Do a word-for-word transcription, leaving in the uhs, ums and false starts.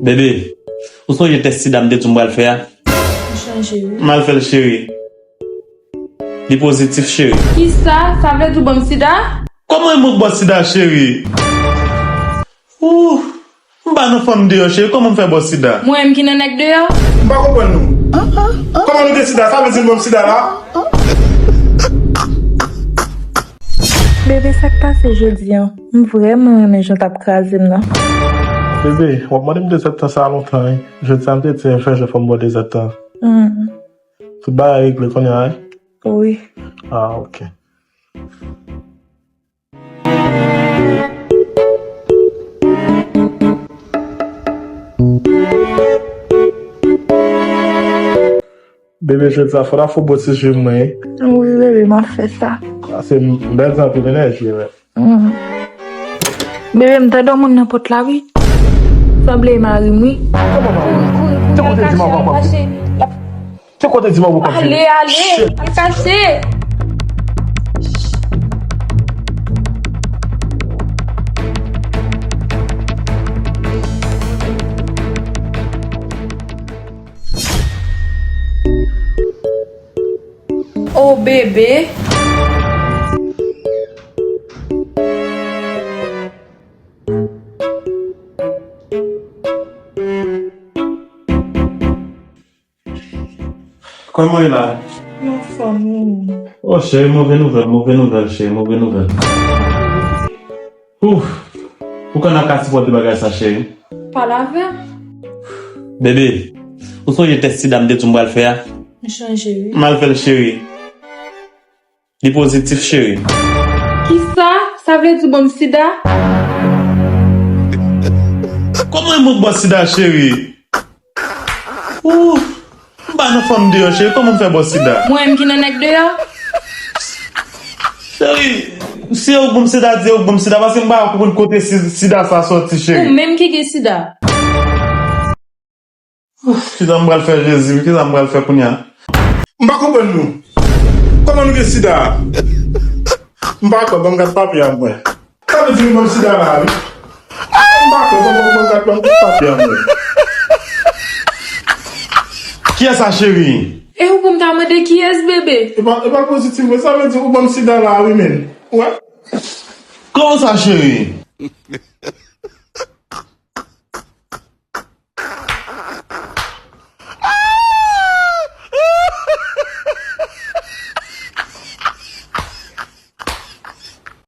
Bebe, ou sonje tès sida m te di w m pral fè a? M chanje, wi. M al fè l, cheri. Li pozitif, cheri. Kisa? Sa vle di w ban m sida? Kòman mwen k ba w sida, cheri? Ooh, m pa nan fanm deyò, cheri. Kòman m fè ba w sida? Mwen menm ki nan nèg deyò? M pa konprann nou. Kòman nou gen sida? Sa vle di l ban m sida la? Bebe, sa k pase jodi a? M vrèman renmen jan w t ap kraze m nan. Bebe, w ap mande m dezèt tan sa a lontan, wi. Jodi a m te di se yon chanje fò m ba w dezèt tan. Hmm. Tout bagay regle kounye a, wi? Wi. Ah, ok. Bebe, jodi a fò w ta fè yon bon ti ji mwen. Wi, bebe, m ap fè sa. Paske m pèdi anpil enèji, wi. Mm. Bebe, m tande yon moun nan pòt la, wi. Sanble e mari m, wi. Kouri, kouri, kouri, al kache, al kache. Te kote di mwen pou kòm fini. Ale, ale, al kache. Oh, bebe. Kòman w ye la? M anfòm, wi. Oh, cheri, move nouvèl, move nouvèl, cheri, move nouvèl. Ouf! Ou konn ap ka sipòte bagay sa, cheri? Pale avè m. Bebe, ou sonje tès sida m te di w m pral fè a? M chanje, wi. M al fè l, cheri. Li pozitif, cheri. Kisa? Sa vle di w ban m sida? Kòman mwen k ba w sida, cheri? Ooh, m pa nan fanm deyò, cheri. Kòman m fè ba w sida? Mwen menm ki nan nèg deyò? Cheri, si ou ban m sida, di ou ban m sida, paske m pa konprann kote si-, sida sa sòti, cheri. Ou menm ki gen sida. Ouf, kisa m pral fè, Jezi? Kisa m pral fè kounye a? M pa konprann nou. Kòman nou gen sida a? M pa kwè, ban m gad papye a m wè. Sa vle di nou ban m sida la, wi. M pa kwè, ban m, ban m gad, ban m gad papye a m wè. Kiyès sa, cheri? E ou pou m ta mande kiyès, bebe? E pa, e pa pozitif, men sa vle di ou ban m sida la, wi, men. Wè. Kòman sa, cheri?